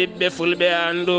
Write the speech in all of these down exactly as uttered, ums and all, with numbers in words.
Ɓiɓɓe fulɓe anndu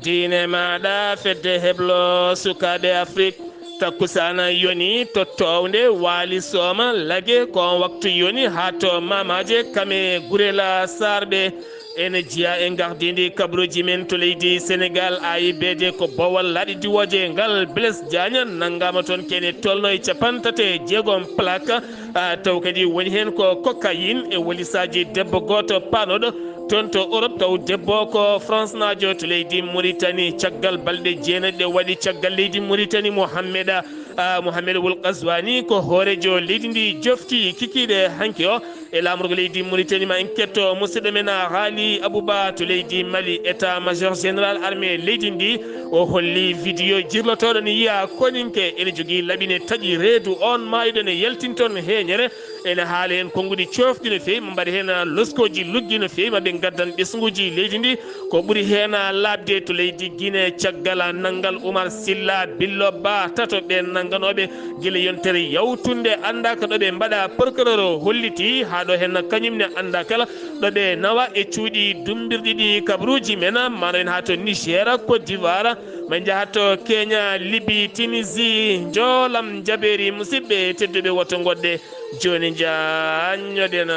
diine maaɗa, fedde heblo sukaaɓe Afrik. Takkusaana yoni to townde waali sooma lage, ko on waktu yoni haa to maamaaje kame gurela saarɓe. Ene jeyaa e ngardiindi kabaruuji men to leydi Senegaal, A I B D ko bowal laaɗi diwooje ngal Blaise Diagne nanngaama toon, kene tolno e capanɗe tati e jeegom plaque. Ah, taw kadi woni heen ko cocaïne e walisaaji debbo gooto paanooɗo toon to Europe, taw debbo ko France naajo to leydi Mauritanie. Caggal balɗe jeenayi ɗe waɗi caggal leydi Mauritanie, Mohamed, ah, Mohamed Wul Qazwani ko hooreejo leydi ndi jofti kikiiɗe hanki o e laamorgo leydi Mauritanie. Ma en ketto musidɗo men, ah, Haali Abouba to leydi Mali, état major général armée leydi ndi. O holli vidéo jirlotooɗo ne yiya koninke ene jogii laɓi ne taƴi reedu on maayɗo ne yaltin toon heeñere. Ene haala heen konnguɗi coofɗi no feewi, ma mbaɗa heen loskooji luggi no feewi, ma ɓe ngaddan ɓesnguuji leydi ndi. Ko ɓuri heen laaɓde to leydi Guinée, caggal nanngal Oumar Silla, Billo Ba, tato ɓeen nannganooɓe gila yontere yawtunde, anndaaka ɗo ɓe mbaɗa. Procureur holliti haa ɗo heen kañum ne anndaa kala ɗo ɓe nawa e cuuɗi dummbirɗi ɗi kabaruuji men, maaro en haa to Niger, Côte d'Ivoire, ma njaha to Kenya, Libye, Tunisie. Njoolam jabeeri, musidɓe tedduɓe, woto ngoɗɗe. Jooni njaanñoɗen.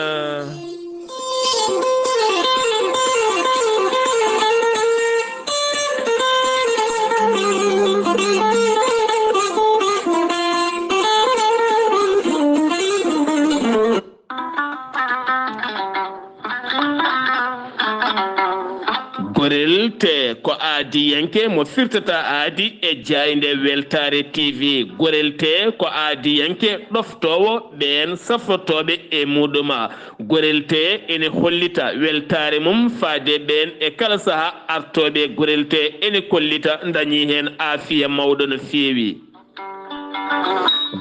Gorel te ko aadiyanke mo firtata aadi e jaaynde Weltaare T V. Gorel te ko aadiyanke ɗoftoowo ɓeen safrotooɓe e muɗuma. Gorel te ene hollita weltaare mum faade ɓeen e kala saha artooɓe. Gorel te ene kollita dañi heen aafiya mawɗo no feewi.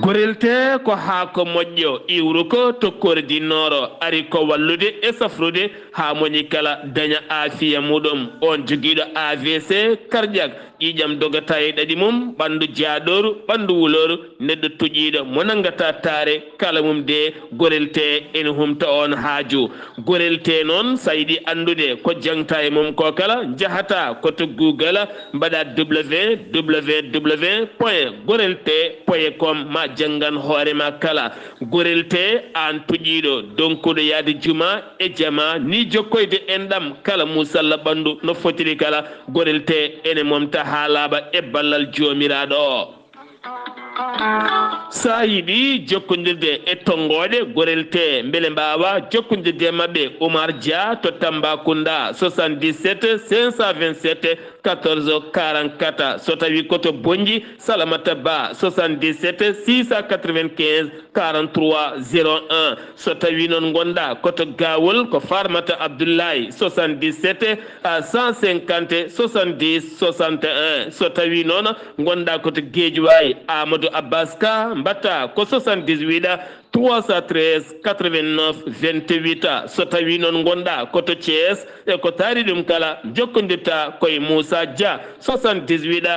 Gorel te ko haako moƴƴo iwruko to kordi nooro, ari ko wallude e safrude haa moni kala daña aafiya muɗum. On jogiiɗo A V C cardiaque, ƴiiƴam dogata e ɗaɗi mum, ɓanndu jaaɗooru, ɓanndu wulooru, neɗɗo tuƴiiɗo mo nanngata taare, kala mum de gorel te ene humta on haaju. Gorel te noon, so a yiɗi anndude ko jaŋta e mum ko kala, njahata ko to Google, mbaɗa W W W point gorel te point com, ma janngan hoore ma kala. Gorel te, aan tuƴiiɗo, donkuɗo yahde juma e jama, ni jokkoyde enɗam kala musalla ɓanndu no fotiri kala, gorel te ene momta haa laaɓa e ballal Joomiraaɗo o. So a yiɗi jokkondirde e tonngooɗe gorel te, mbele mbaawa jokkondirde e maɓɓe, Oumar Dia to Tambacounda, soixante-dix-sept cinq cent vingt-sept quatorze quarante-quatre. So tawi ko to Bonnji, Salamata Ba, soixante-dix-sept six cent quatre-vingt-quinze quarante-trois zéro un. So tawi noon ngonɗa ko to Gawol, ko Farmata Abdoulaye, soixante-dix-sept à cent cinquante soixante-dix soixante et un. So tawi noon ngonɗa ko to Guédiawaye, Amadou Abbas Ka, mbatta ko soixante-dix-huit trois cent treize quatre-vingt-neuf vingt-huit. So tawi noon ngonɗa ko to Thiès, e ko taari ɗum kala, jokkondirta koye Moussa Dia, soixante-dix-huit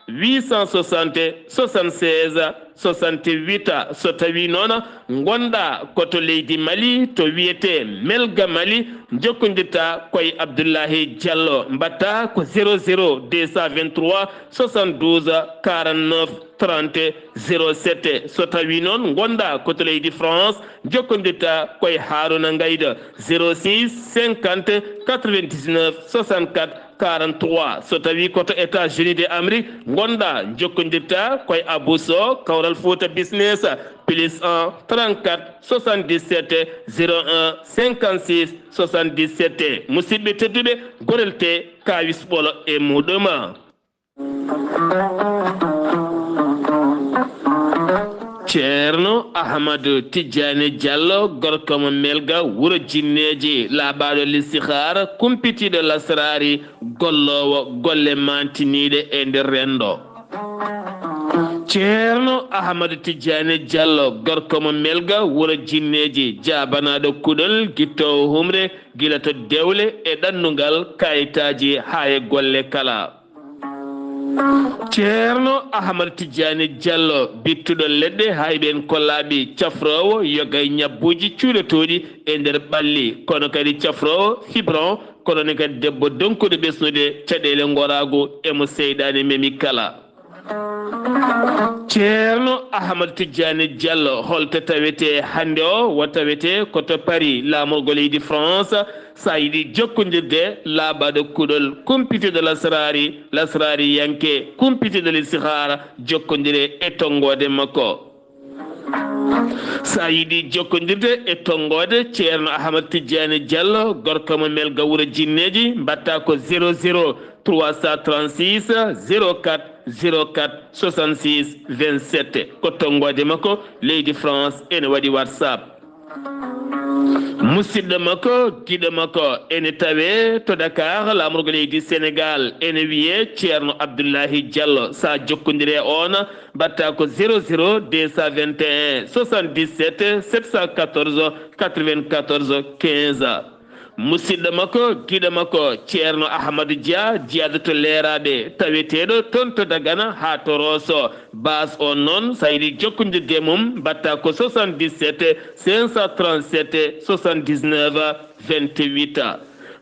huit cent soixante soixante-seize soixante-huit. So tawi noon ngonɗa ko to leydi Mali, to wiyete Melga Mali, jokkondirta koye Abdoulahi Diallo, mbatta ko zéro zéro deux cent vingt-trois soixante-douze quarante-neuf trente zéro sept. So tawi noon ngonɗa ko to leydi France, jokkondirta koye Haruna Ngayda, zéro six cinquante quatre-vingt-dix-neuf soixante-quatre quarante-trois. So tawi ko to États-Unis de Amérique ngonɗa, jokkondirta koye Abou Sow, Kawral Fouta Business, plus un trente-quatre soixante-dix-sept zéro un cinquante-six soixante-dix-sept. Musidɓe tedduɓe, gorel te kawis ɓolo e muɗum. Ceerno Ahmadu Tijjaani Jallo, gorko mo Melga, wuro Jinneeji, laaɓaaɗo listihaara, kumpitiiɗo lasraari, golloowo golle maantiniiɗe e nder renndo. Ceerno Ahmadu Tijjaani Jallo, gorko mo Melga, wuro Jinneeji, jaabanaaɗo kuɗol, gittoowo humre, gila to dewle e ɗannungal, kayitaaji haa e golle kala. Ceerno Ahmad Tijjaani Jallo, bittuɗo leɗɗe, hay ɓeen kollaaɓi, cafroowo yoga e ñabbuuji cuuɗotooɗi e nder ɓalli, kono kadi cafroowo fibron, Kono ne kadi debbo donkuɗo ɓesnude caɗeele ngoraagu e mo seyɗaane memi kala. Ceerno Ahmad Tijjaani Jallo, holto tawetee hannde o? Wo tawetee ko to Paris, laamorgo leydi France, so a yiɗi jokkondirde laaɓaaɗo kuɗol, kumpitiiɗo lasraari, lasraariyanke, kumpitiiɗo listihaara, jokkondire e tonngoode makko. So a yiɗi jokkondirde e tonngoode Ceerno Ahmad Tijjaani Jallo, gorko mo Melga Wuro Jinneeji, mbaɗtaa ko zéro zéro trois cent trente-six zéro quatre zéro quatre soixante-six vingt-sept. Ko tonngoode makko, leydi France, ene waɗi WhatsApp. Musidɗo makko, giɗo makko, ene tawee to Dakar, laamorgo leydi Sénégal, ene wiyee Ceerno Abdullahi Jallo. So a jokkondire e oon, mbaɗtaa ko zéro zéro deux cent vingt et un soixante-dix-sept sept cent quatorze quatre-vingt-quatorze quinze. Musidɗo makko, giɗo makko, Ceerno Ahmadu Dia, jiyaaɗo to Leeraaɓe, taweteeɗo toon to Dagana haa to Rooso. Baas on noon, so a yiɗi jokkondirde e mum, mbaɗtaa ko soixante-dix-sept cinq cent trente-sept soixante-dix-neuf vingt-huit.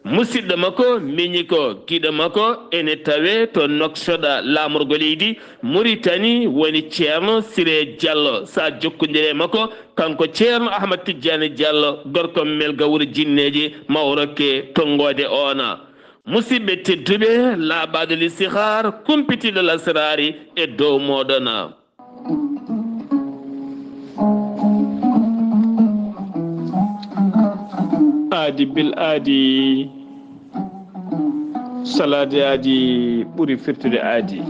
Musidɗo makko, miñi ko, giɗo makko, ene tawee to Nouakchott, laamorgo leydi Muritani, woni Ceerno Siree Jallo. So a jokkondire e makko, kanko Ceerno Ahmad Tijjaani Jallo, gorko Melga Wuro Jinneeji, ma o rokke tonngoode oona. Musidɓe tedduɓe, laaɓaaɗo listihaar, kumpitiiɗo lasraari e dow mooɗon. Aadi bil aadi, salaade aadi ɓuri firtude aadi.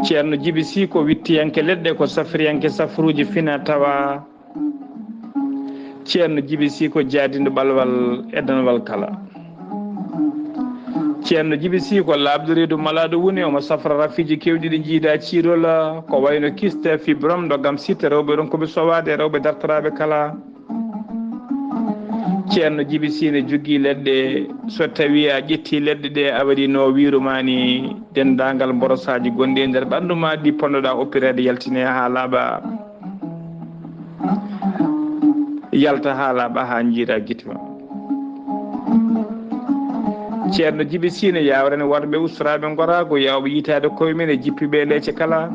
Ceerno Jibi Si ko wittiyanke leɗɗe, ko safriyanke safruuji fina tawa. Ceerno Jibi Si ko jaadinɗo ɓalwal e danwal kala. Ceerno Jibi Si ko laaɓɗo reedu malaaɗo woni, omo safra rafiiji keewɗi ɗi jiida ciirol, ko wayno kiste, fibrom, ndogam sitte, rewɓe ronkuɓe sowaade, rewɓe dartoraaɓe kala. Ceerno Jibi Si ne jogii leɗɗe, so tawii a ƴettii leɗɗe ɗe, a waɗii no wiiru maa ni, denndaangal mborosaaji gonɗi e nder ɓanndu maa ɗi ponnoɗaa oppireede yaltinee haa laaɓa. Yalta haa laaɓa haa njiiraa gite ma. Ceerno Jibi Si ne yaawrani worɓe ustoraaɓe ngoraagu, yaawɓe yitaade koye mum e jippiiɓe e leece kala.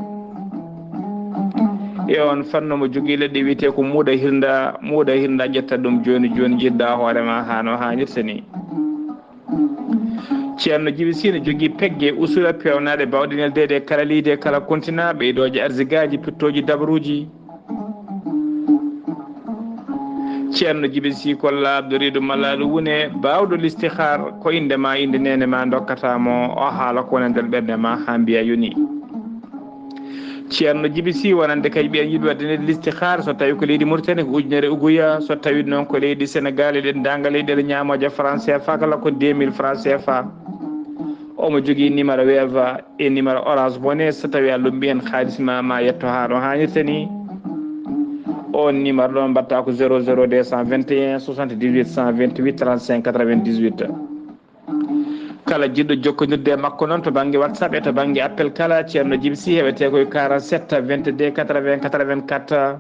E oon fannu omo jogii leɗɗe wiyetee ko muuɗa hirnda, muuɗa hirnda ƴetta ɗum jooni jooni, njiɗɗaa hoore ma haa no haanirta ni. Ceerno Jibi Si ne jogii pegge usula peewnaaɗe baawɗe neldeede e kala leydi e kala kontinaa, ɓeydooje arzigaaji, pittooji dabaruuji. Ceerno Jibi Si ko laaɓɗo reedu malaaɗo wune, baawɗo listihaar, ko innde ma, innde neene ma ndokkata mo, o haala ko woni e nder ɓernde ma haa mbiya yoni. Ceerno Jibi Si wonande kay ɓiyen yiɗi waɗde nde listihaar, so tawi ko leydi Mauritanie ko ujunere uguya, so tawi noon ko leydi Sénégal e denndaangal leyɗeele ñaamooje franc C F A kala ko deux mille franc C F A. Omo jogii numéro Wave e numéro Orange Money, so tawi a lumbi heen haalis ma, ma yetto haa no haanirta ni. On numéro ɗon mbaɗta ko zéro zéro deux cent vingt et un soixante-dix-huit cent vingt-huit trente-cinq quatre-vingt-dix-huit. Kala jiɗɗo jokkondirde e makko noon to bannge WhatsApp e to bannge appel kala, Ceerno Jibi Si heɓetee ko e quarante-sept vingt-deux quatre-vingts quatre-vingt-quatre.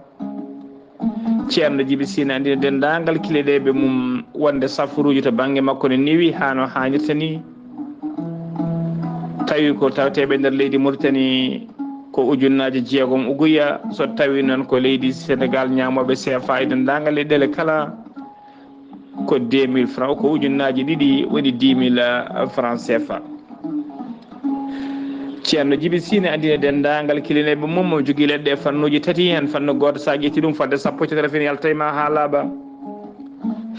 Ceerno Jibi Si ne anndina denndaangal kiliɗeeɓe mum wonde safaruuji to bannge makko ne newi haa no haanirta ni. Tawi ko taweteeɓe nder leydi Mauritanie ko ujunnaaje jeegom uguya, so tawi noon ko leydi Sénégal ñaamooɓe C F A e denndaangal leyɗeele kala, ko deux mille francs, ko ujunnaaji ɗiɗi woni dix mille francs C F A. Ceerno Jibi Si ne anndina denndaangal kilineeɓe mum, omo jogii leɗɗe e fannuuji tati, heen fannu gooto, so a ƴettii ɗum fodde sappo e tati, rafin yalta e ma haa laaɓa.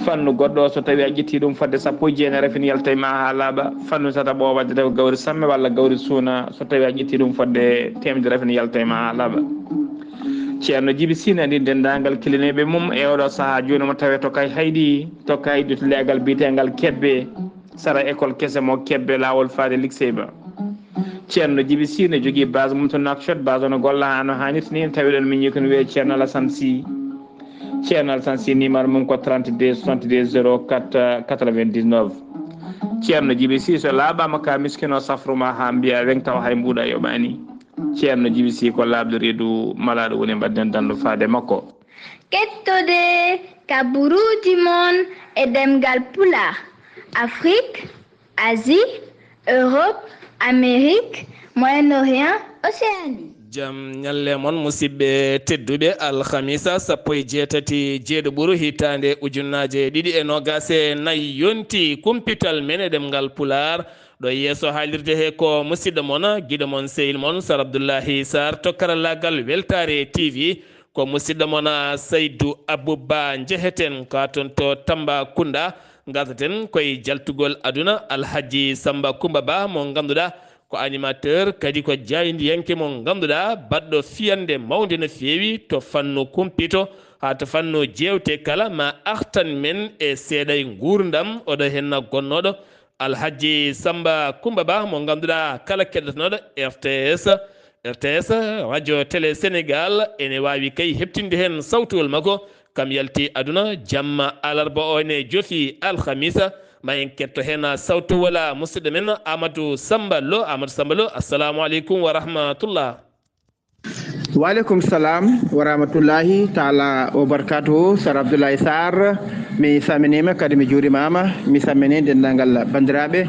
Fannu goɗɗo, so tawii a ƴettii ɗum fodde sappo e jeenayi, rafin yalta e ma haa laaɓa. Fannu tataɓo o, waɗde ko gawri samme walla gawri suuna, so tawii a ƴettii ɗum fodde teemedere, rafin yalta e ma haa laaɓa. Ceerno Jibi Si ne anndina denndaangal kilineeɓe mum e oɗo sahaa jooni, omo tawee to Kay Hayɗi, to Kay Hayɗi to leegal biyeteengal Kebbe, sara école kese mo Kebbe, laawol faade Likseyba. Ceerno Jibi Si ne jogii base mum to Nouakchott, base o no golla haa no haanirta ni, tawi ɗon miñi ko no wiyee Ceerno Alassane Sy. Ceerno Alassane Sy, numéro mum ko trente-deux soixante-deux zéro quatre quatre-vingt-dix-neuf. Ceerno Jibi Si, so laaɓaama ka miskino, safru ma haa mbiya weŋ tawa hay mbuuɗa yoɓaani. Ceerno Jibi Si ko laaɓɗo reedu malaaɗo woni mbaɗden dandu faade makko. Kettude Kaburuuji mon e ɗemngal Pulaar, Afrik, Asie, Europe, Amérique, Moyen-Orient, Océanie. Jam ñalle mon, musidɓe tedduɓe. Alhamisa sappo e jeetati jeeɗo ɓuru hitaande ujunnaaje ɗiɗi e noogaas e nayi yonti kumpital men e ɗemngal Pulaar. Ɗo yeeso haalirde he ko musidɗo mon, giɗo mon, sehil mon, Sar Abdullahi Sar to karallaagal Weltaare T V. Ko musidɗo mon, Saydu Abubba Njeheten, ka toon to Tambacounda. Ngartaten koye jaltugol aduna Alhaji Samba Kumba Ba mo ngannduɗaa ko animateur, kadi ko jaayndiyanke mo ngannduɗaa baɗɗo fiyannde mawnde no feewi to fannu kumpito haa to fannu jeewte kala. Ma artan men e seeɗa e nguurndam oɗo henna gonnooɗo Alhaji Samba Kumba Ba mo ngannduɗaa kala keɗotonooɗo R T S, R T S, Radio Télé Sénégal, ene waawi kay heɓtinde heen sawtuwol makko. Kam yalti aduna jamma alarba o, ene jofi alhamisa. Ma en ketto heen sawtuwol musidɗo men Amadou Samba Lo. Amadou Samba Lo, assalamu aleykum wa rahmatullah. Waaleykum salam wa rahmatullahi taala wa barakatuhu. Sar Abdoulaye Sarr, mi salminiima, kadi mi juurimaama. Mi salmini denndaangal banndiraaɓe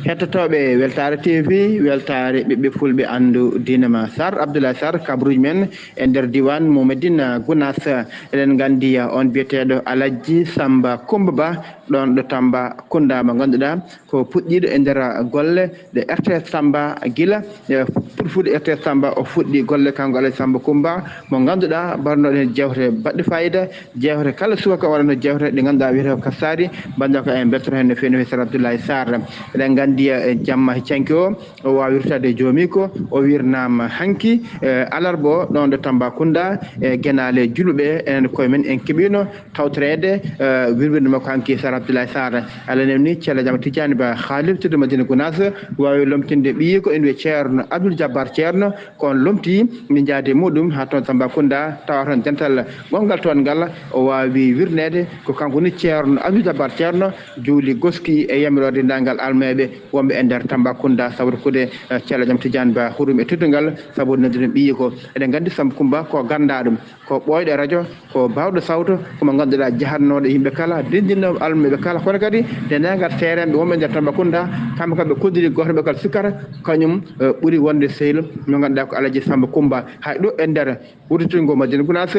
hettotooɓe Weltaare T V, Weltaare ɓiɓɓe fulɓe anndu diine ma. Sar Abdoulaye Sarr, kabruuji men e nder diiwaan mo Medina Gounass. Eɗen nganndi, uh, on biyeteeɗo Alhaji Samba Kumba Ba, ɗoon ɗo Tambacounda, mo ngannduɗaa ko puɗɗiiɗo e nder golle ɗe R T S Tamba gila, e, puɗɗude R T S Tamba, o fuɗɗi golle kanko Alhaji Samba Kumba, mo ngannduɗaa mbaɗno ɗen jewte baɗɗe fayida, jewte kala subaka waɗano jewte ɗe ngannduɗaa wiyetee ko kasaari, banndiraaɓe en mbeltoto heen no feewi no feewi Sar Abdoulaye Sarr. Eɗen nganndi, e, jamma heccanki o, o waawi ruttaade e joomi ko, o wirnaama hanki, e, alarba o ɗoon ɗo Tambacounda, e, genaale julɓe, enen koye men en keɓiino tawtoreede, eh, wirwirde makko hanki Sar Abdoulaye Sarr. Allah newni Ceerno Jam Tidiane Ba, haaliftude Madina Gounass, waawi lomtinde ɓiyi ko ene wiyee Ceerno Abdoul Jabbar Ceerno, ko on lomti, min njaadi e muɗum haa toon Tambacounda, tawa toon dental gonngal toon ngal, o waawi wirneede ko kanko woni Ceerno Abdoul Jabbar Ceerno, juuli goski e yamiroore denndaangal almeeɓe wonɓe e nder Tambacounda, sawrukude, eh, Ceerno Jam Tidiane Ba, hurum e teddungal, sabu noddude ɓiyi ko. Eɗen nganndi Samba Kumba ko ganndaaɗo. Ko ɓooyɗo e radio, ko baawɗo sawto, ko mo ngannduɗaa jahatnooɗo yimɓe kala, denndinooɓe almuɓe kala, kono kadi denndaangal seerenɓe wonɓe nder Tambacounda, kamɓe kala ɓe koddiri gooto ɓe kala sikkata, kañum, eh, ɓuri wonde sehil mo ngannduɗaa ko Alhaji Samba Kumba. Hay ɗo e nder wuurtitol ngoo Madina Gounass,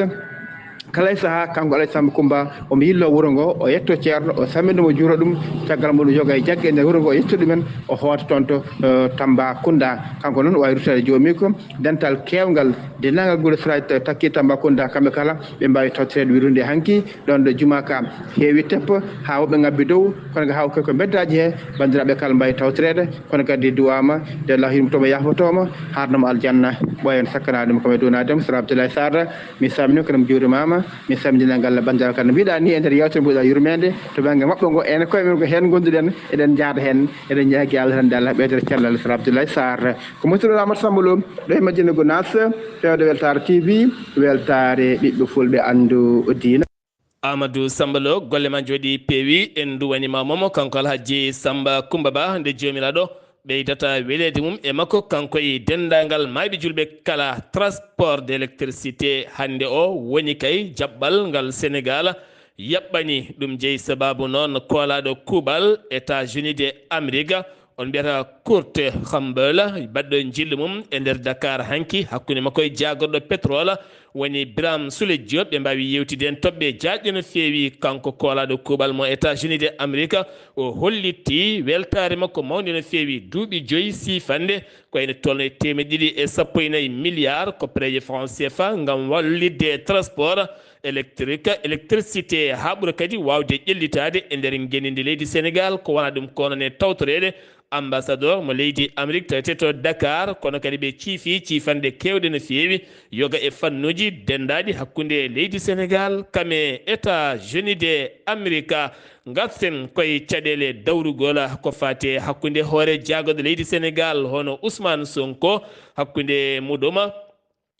kala e sahaa, kanko Alhaji Samba Kumba, omo yilloo wuro ngoo, o yettoo ceerno, o salmina ɗum, o juura ɗum, caggal mum yoga e jagge e nder wuro ngoo, o yetta ɗumen, o hoota toon to, eh, Tambacounda. Kanko noon, o waawi ruttaade joomi ko, dental keewngal, denndaangal gure saraaji ta-, takki Tambacounda, kamɓe kala, ɓe mbaawi tawtoreede wirwirnde hanki, ɗoon ɗo jumaa ka heewi teppo, haa woɓɓe ngabbi dow, kono ko haa ko, ko mbeddaaji he, banndiraaɓe kala mbaawi tawtoreede, kono kadi duwaama, nde Allah yurmotooma, yaafotooma, haarnoo mo aljanna, ɓooyen sakkanaade mo, ko mi duwanaade mo, Sar Abdoulaye Sarr, mi salmini, kono mi juurimaama, mi salmini denndaangal banndiraaɓe kala. No mbiɗa ni e nder yeewtere mbuɗa yurmeende, to bannge maɓɓe ngo, enen koye men ko heen ngonduɗen, eɗen njaada heen, eɗen ñaagi Allah tan nde Allah ɓeydata cellal Sar Abdoulaye Sarr. Ko musidɗo Amadou Samba Lo, ɗo e Madina Gounass, fewde Weltaare T V, weltaare ɓiɓɓe fulɓe anndu diina. Amadou Samba Lo, golle ma njooɗi peewi, en nduwaniima mo, kanko Alhaji Samba Kumba Ba, nde joomiraaɗo ɓeydata weleede mum e makko, kanko e denndaangal maayɓe julɓe kala. Transport d'électricité hannde o woni kay jaɓɓal ngal Senegaal yaɓɓani. Ɗum jeyi sabaabu noon koolaaɗo kuuɓal États-Unis de Amérique, on mbiyata Kurt Campbell, baɗɗo njillu mum e nder Dakar hanki, hakkunde makko e jaagorɗo pétrole, woni Birame Souleye Diop. Ɓe mbaawi yeewtidde heen toɓɓe jaajɗe no feewi. Kanko koolaaɗo kuuɓal mo États-Unis de Amérique, o hollitii weltaare makko mawnde no feewi, duuɓi joyi siifannde, ko ene tolnoo e teemedde ɗiɗi e sappo e nayi milliards koppareeje franc C F A ngam wallitde transport électrique, électricité, haa ɓura kadi waawde ƴellitaade e nder ngenndi leydi Senegaal. Ko wonaa ɗum, ko noon e tawtoreede ambassadeur mo leydi Amérique tawetee to Dakar, kono kadi ɓe ciifi ciifanɗe keewɗe no feewi, yoga e fannuuji denndaaɗi hakkunde leydi Senegaal kam e États-Unis de Amérique. Ngarten koye caɗeele dawrugol ko faati e hakkunde hoore jaagorɗe leydi Senegaal, hono Ousmane Sonko, hakkunde muɗum,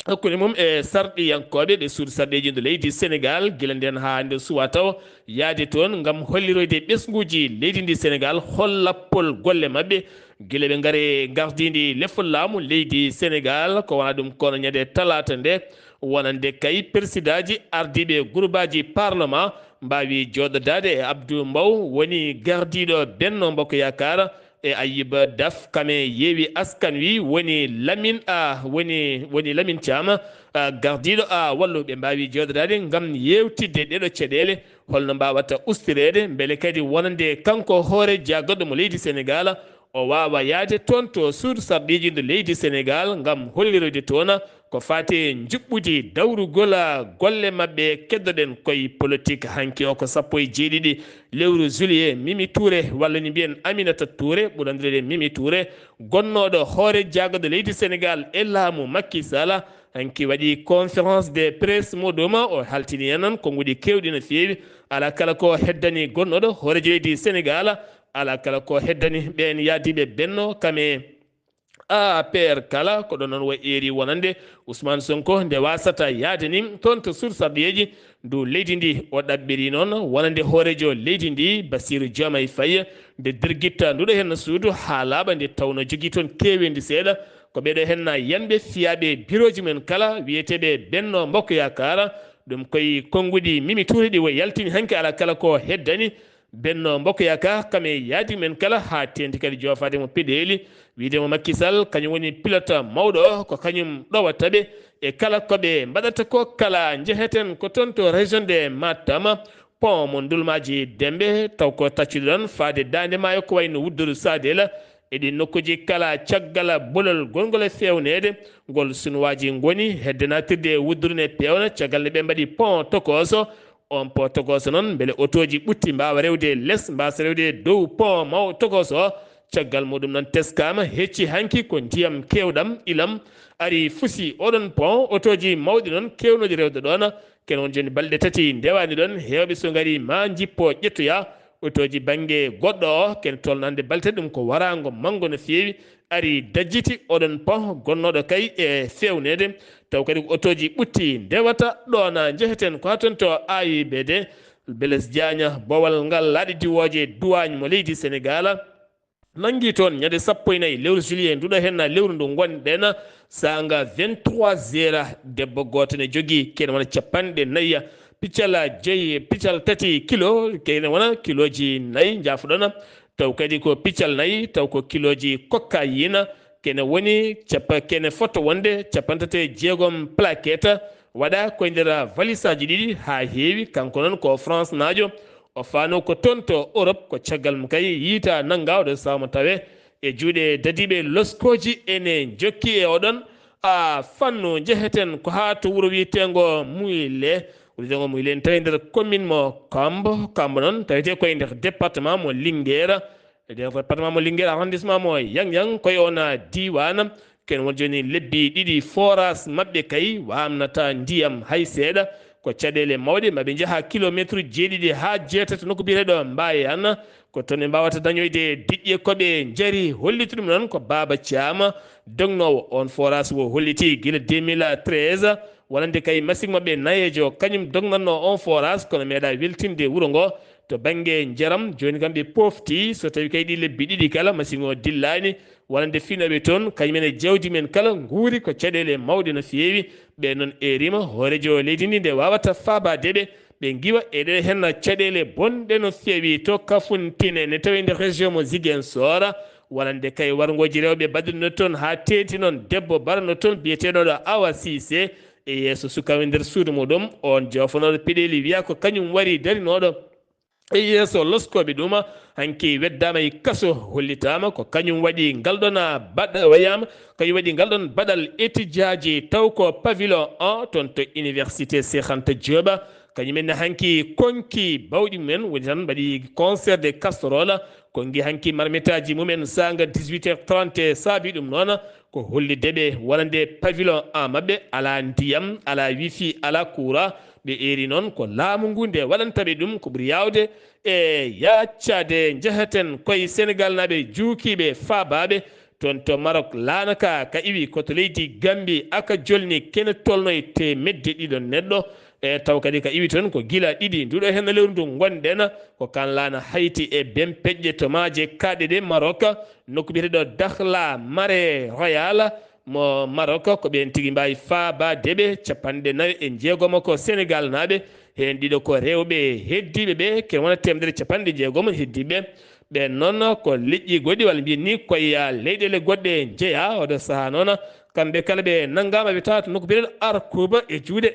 hakkunde mum e sarɗiyankooɓe ɓe suudu sarɗiiji ndu leydi Senegaal, gila ndeen haa hannde suwaa taw yahde toon ngam holliroyde ɓesnguuji leydi ndi Senegaal hol lappol golle maɓɓe gila ɓe ngari ngardiindi lefol laamu leydi Senegaal. Ko wonaa ɗum, kono ñande talaata nde, wonande kay persidaaji ardiiɓe gurbaaji parlement mbaawi jooɗodaade e Abdou Mbow, woni gardiiɗo Benno Mbokk Yaakaar, e Ayib Daf, kame Yeewi Askan Wi, woni Lamin A, woni, woni Lamin Caam, a, gardiiɗo, a, Wallu. Ɓe mbaawi jooɗodaade ngam yeewtidde ɗeɗo caɗeele, holno mbaawata ustireede, mbele kadi wonande kanko hoore jaagoɗo mo leydi Senegaal, o waawa yaade toon to suudu sarɗiiji ndu leydi Senegaal ngam holliroyde toon ko faati e njuɓɓudi dawrugol golle maɓɓe. Keddoɗen koye politik hanki o ko sappo e jeeɗiɗi lewru juillet. Mimi Touré, walla ni mbiyen Aminata Touré, ɓurandireede Mimi Touré, gonnooɗo hoore jaagoɗo leydi Senegaal e laamu Macky Sall, hanki waɗi conférence de presse muɗum, o haltini en noon konnguɗi keewɗi no feewi. Alaa kala ko heddani gonnooɗo hooreejo leydi Senegaal, alaa kala ko heddani ɓeen yahdiiɓe Benno kame A P R kala. Ko ɗoon noon o eeri wonande Ousmane Sonko nde wasata yahde ni toon to suudu sarɗiyeeji ndu leydi ndi. O ɗaɓɓiri noon wonande hooreejo leydi ndi, Bassirou Diomaye Faye, nde dirgitta nduɗo heen suudu haa laaɓa, nde tawnoo jogii toon keeweendi seeɗa. Ko ɓeeɗo heen yanɓe fiyaaɓe birooji men kala, wiyeteeɓe Benno Mbokk Yaakaar. Ɗum koye konnguɗi Mimi Touré ɗi o yaltini hanki, alaa kala ko heddani Benno Mbokk Yaakaar kame yahdiiɓe men kala, haa teeŋti kadi joofaade mo peɗeeli, wiyde mo Macky Sall kañum woni pilote mawɗo o, ko kañum ɗowata ɓe e kala ko ɓe mbaɗata ko. Kala njeheten ko toon to région de Matam, pont mo Ndulmaaji Dembe, taw ko taccude ɗoon faade daande maayo ko wayno Wudduru Sadel. E ɗiin nokkuuji kala, caggal bolol gongol e feewneede ngol Sunuwaaji ngoni, hedde naatirde e Wudduru ne peewna, caggal nde ɓe mbaɗi pont tokooso. On pont tokooso noon, mbele otooji ɓutti mbaawa rewde les, mbaasa rewde dow pont maw tokooso o. Caggal muɗum noon, teskaama, hecci hanki ko ndiyam keewɗam, ilam, ari fusi oɗon pont. Otooji mawɗi noon keewnooɗi rewde ɗoon. Kene won jooni balɗe tati ndewaani ɗoon, heewɓe so ngari maa njippo ƴettoya otooji bannge goɗɗo o. Kene tolnande balɗe tati, ɗum ko waraango manngo no feewi, ari dajjiti oɗon pont gonnooɗo kay e feewneede. Taw kadi ko otooji ɓutti ndewata ɗoon. Njeheten ko haa toon to A I B D, Blaise Diagne, bowal ngal laaɗe diwooje duwaañ mo leydi Senegaal nanngi toon ñande sappo e nayi lewru juillet nduɗo heen, lewru ndu ngonɗen, saanga vingt-trois heures, debbo gooto ne jogii kene wona capanɗe nayi piccal, jeyi piccal tati kilo, kene wona kilooji nayi, njaafoɗon, taw kadi ko piccal nayi, taw ko kilooji cocaïne, kene woni capa-, kene fotto wonde cappanɗe tati e jeegom plaquette, waɗa koye nder valisaaji ɗiɗi haa heewi. Kanko noon ko France naajo, o faano ko toon to Europe, ko caggal mum kay yiita nannga oɗo sahaa mo tawe e juuɗe dadiiɓe loskooji. Ene jokki e oɗon, a, fannu, njeheten ko haa to wuro wiyeteengo Muyile. Wuro wiyeteengo Muyile ene tawi nder commune mo Kambo. Kambo noon tawetee koye nder département mo Linguère. E nder département mo Linguère, arrondissement mo Yang Yang, koye oon diiwaan. Ken won jooni lebbi ɗiɗi forage maɓɓe kay waamnata ndiyam hay seeɗa. Ko caɗeele mawɗe, maɓe njaha kilometre jeeɗiɗi haa jeetati nokku biyeteeɗo Mbayan. Ko toon ɓe mbaawata dañoyde diƴƴe ko ɓe njari. Holliti ɗum noon ko Baaba Caama, dognoowo oon forage, o holliti gila deux mille treize, wonande kay masiŋ maɓɓe nayeejo, kañum dognatnoo oon forage, kono meeɗa weltinde wuro ngo. To bannge njaram, jooni kam ɓe pofti, so tawi kay ɗi lebbi ɗiɗi kala, masiŋ o dillaani, wonande finooɓe toon, kañum en e jawdi men kala nguuri ko caɗeele mawɗe no feewi. Ɓe noon eeriima hooreejo leydi ndi nde waawata faabaade ɓe, ɓe ngiwa eɗe heen caɗeele bonɗe no feewi. To Kafountine, ne tawi nder région mo Ziguinchor, wonande kay warngooji rewɓe baɗirno toon haa teeti noon debbo barano toon biyeteeɗo Awa Cissé e yeeso sukaaɓe nder suudu muɗum. Oon joofanooɗo peɗeeli wiya ko kañum wari darinooɗo e yeeso loskooɓe ɗum, hanki weddaama e kaso, hollitaama ko kañum waɗi ngal ɗoon baɗa-, wayaama, kañum waɗi ngal ɗoon baɗal étudiaji taw ko pavillon un toon to université Cheikh Anta Diop. Kañum en hanki konki bawɗi mumen, woni tan mbaɗi concert de casserole, konngi hanki marmitaaji mumen saanga dix-huit heures trente, saabi ɗum noon ko hollitde ɓe wonande pavillon un maɓɓe alaa ndiyam, alaa wifi, alaa courant. Ɓe eeri noon ko laamu ngu nde waɗanta ɓe ɗum, ko ɓuri yaawde e yaccaade. Njeheten koye Senegal naaɓe juukiiɓe faabaaɓe toon to Maroc. Laana ka, ka iwi ko to leydi Gambi, aka jolni kene tolno e teemedde ɗiɗo neɗɗo. E taw kadi ka iwi toon ko gila ɗiɗi nduɗo heen lewru ndu ngonɗen. Ko kan laana Hayti e Bempeƴƴe to maaje kaaɗe ɗe Maroc, nokku biyeteeɗo Dakhla Marais Royal mo Maroc. Ko ɓeen tigi mbaawi faabaade ɓe. Capanɗe nayo e jeegomo ko Senegal naaɓe, Heen ɗiɗo ko rewɓe heddiiɓe ɓe, ke wona teemedere capanɗe jeegom heddiiɓe. Ɓeen noon ko leƴƴi goɗɗi, walla mbiyen ni koye leyɗeele goɗɗe njeyaa. Oɗo sahaa noon, kamɓe kala ɓe nanngaama, ɓe tawa to nokku biyeteeɗo Arkuba e juuɗe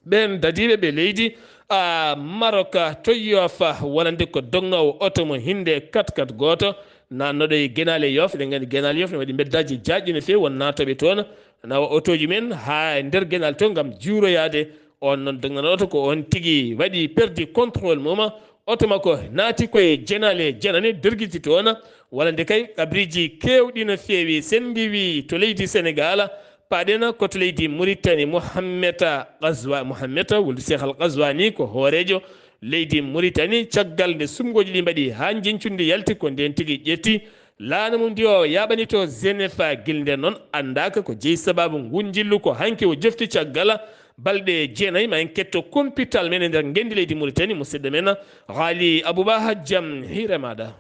ɓeen dadiiɓe ɓe leydi, a, Maroc, to Yoff, wonande ko dognoowo oto mo hinnde kat kat gooto, naatnooɗo e Genaale Yoff. Eɗen nganndi Genaale Yoff ne waɗi mbeddaaji jaajɗi no feewi, won naatooɓe toon, nawa otooji men haa e nder Genaale to ngam juuroyaade. On noon dognanooɗo oto ko on tigi waɗi perdi contrôle mum, oto makko naati koye Genaale jenani, dergiti toon, walla nde kay abriiji keewɗi no feewi, sen ngiwi to leydi Senegaal, paaɗen ko to leydi Muritani. Mohammed Gazwa-, Mohammed wuldu Cheikh Al Gazwani ko hooreejo leydi Muritani. Caggal nde sumgooji ɗi mbaɗi haa njeñcudi yalti, ko ndeen tigi ƴetti laana mum ndi o yaaɓani to Genève. Gila ndeen noon anndaaka ko jeyi sabaabu ngun njillu, ko hanki o jofti caggal balɗe jeenayi. Ma en ketto kumpital men e nder ngenndi leydi Muritani, musidɗo men Haali Aboubaha, jam hiire maaɗa.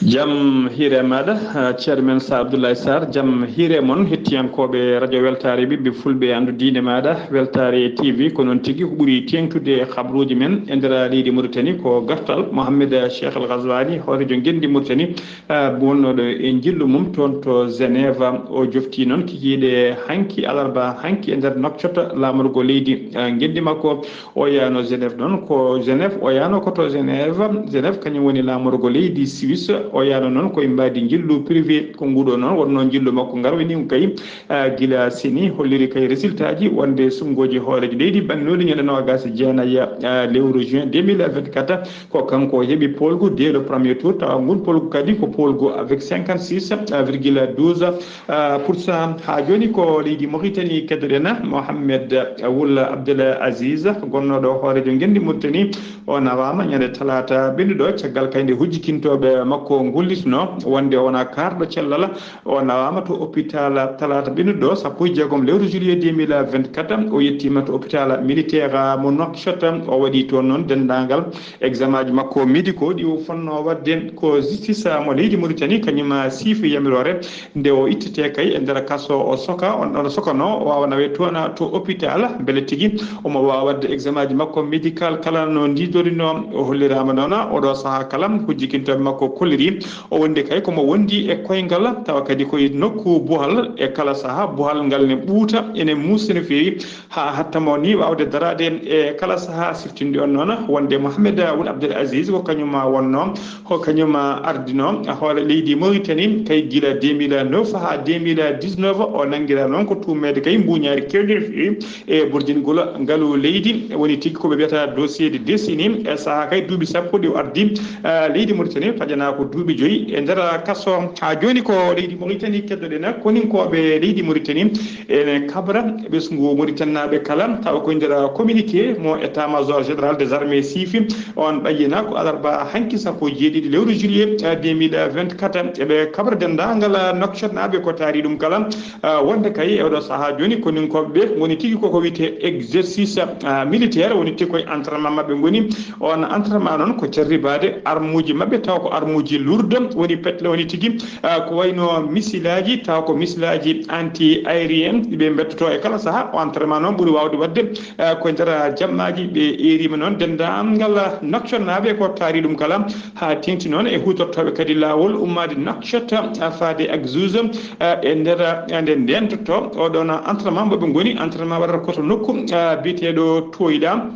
Jam hiire maaɗa, ah, ceerno men Sar Abdoulaye Sarr, jam hiire mon, hettiyankooɓe radio Weltaare Ɓiɓɓe Fulɓe, Anndu Diine Maaɗa, Weltaare T V. Ko noon tigi, ko ɓuri teeŋtude e habruuji men e nder leydi Muritani ko gartal Mohammed Cheikh Al Gazwani, hooreejo ngenndi Muritani, ah, wonnooɗo e njillu mum toon to Genève. O jofti noon kikiiɗe hanki, alarba hanki, e nder Nouakchott, laamorgo leydi, ah, ngenndi makko. O yahno Genève noon ko Genève, o yahno ko to Genève. Genève kañum woni laamorgo leydi Suisse. O yahno noon koye mbaadi njillu privé. Ko nguɗo noon wonnoo njillu makko ngarwini kay, ah, gila sini, holliri kay résultat ji wonde sumgooji hooreejo leydi bannooɗi ñande noogaas e jeenayi, ah, lewru juin deux mille vingt-quatre. Ko kanko heɓi poolgu dès le premier tour, tawa ngun poolgu kadi ko poolgu avec cinquante-six virgule douze, ah, pour cent. Haa jooni ko leydi Mauritanie keddoɗen, Mohamed Wul Abdel Aziz, gonnooɗo hooreejo ngenndi Mauritanie. O nawaama ñande talaata ɓennuɗo, caggal kay nde hujjikintooɓe makko ngullitno wonde o wona kaarɗo cellal. O nawaama to hôpital talaata ɓennuɗo, sappo e jeegom lewru juillet deux mille vingt-quatre. O yettiima to hôpital militaire mo Nouakchott. O waɗi toon noon denndaangal examen ji makko médicaux ɗi o fotnoo waɗde. Ko justice mo leydi Mauritanie kañum siifi yamiroore nde o ittete kay e nder kaso, o soka, on ɗon sokano, o waawa nawe toon to hôpital, mbele tigi omo waawa waɗde examen ji makko médical kala no ndiidorinoo. O holliraama noon oɗo sahaa kala, hujjikintooɓe makko kolliri o wonde kay komo wondi e koyngal, tawa kadi koye nokku bohal, e kala sahaa bohal ngal ne ɓuuta, ene muusi no feewi, haa hatta mo ni waawde daraade e kala sahaa. Siftinde on noon wonde Mohamed Wul Abdel Aziz ko kañum ma wonnoo, ko kañum ma ardinoo hoore leydi Mauritanie kay gila deux mille neuf haa deux mille dix-neuf. O nanngiraa noon ko tuumeede kay mbuuñaari keewndi no feewi e burjingol ngalu leydi. Woni tigi ko ɓe mbiyata dossier de décennie. E sahaa kay duuɓi sappo ɗi o ardi, ah, leydi Mauritanie, paƴanaa ko duuɓi joyi e nder kaso. Haa jooni ko leydi Mauritanie keddoɗen, koninkooɓe leydi Mauritanie ene kabra ɓesngu Mauritannaaɓe kala, tawa ko e nder communiqué mo état major général des armées siifi. On ɓayyina ko alarba hanki sappo e jeeɗiɗi lewru juillet, ah, deux mille vingt-quatre. Eɓe kabra denndaangal Nouakchottnaaɓe ko taari ɗum kala, ah, wonde kay e oɗo sahaa jooni koninkooɓe ɓe ngoni tigi koko wiyetee exercice, ah, militaire, woni tigi koye entraînement maɓɓe ngoni. On entraînement noon ko jarribaade armuuji maɓɓe, tawa ko armuuji lourde, woni petle, woni tigi, ah, ko wayno misilaaji, tawa ko misilaaji anti aérien ɗi ɓe mbettotoo e kala sahaa. O entraînement noon ɓuri waawde waɗde, ah, ko nder jammaaji. Ɓe eeriima noon denndaangal Nouakchottnaaɓe ko taari ɗum kala, haa teeŋti noon e huutortooɓe kadi laawol ummaade Nouakchott, ah, faade Agzouz, ah, e nder, ah, nde ndeentotoo oɗon entraînement mo ɓe ngoni. Entraînement waɗata ko to nokku, ah, biyeteeɗo Toyla.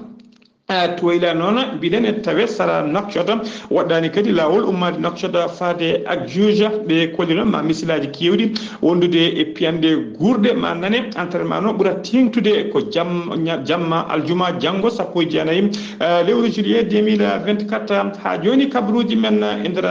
Ah, Toyla noon, mbiɗen e tawe sara Nouakchott, waɗɗaani kadi laawol ummaade Nouakchott faade Agzouz. Ɓe kolli noon ma misilaaji keewɗi wondude e piyanɗe guurɗe ma nane. Entraînement noon ɓura teeŋtude ko jam-, ña-, jamma aljuma janngo sappo e jeenayi, ah, lewru juillet deux mille vingt-quatre. Haa jooni kabaruuji men e nder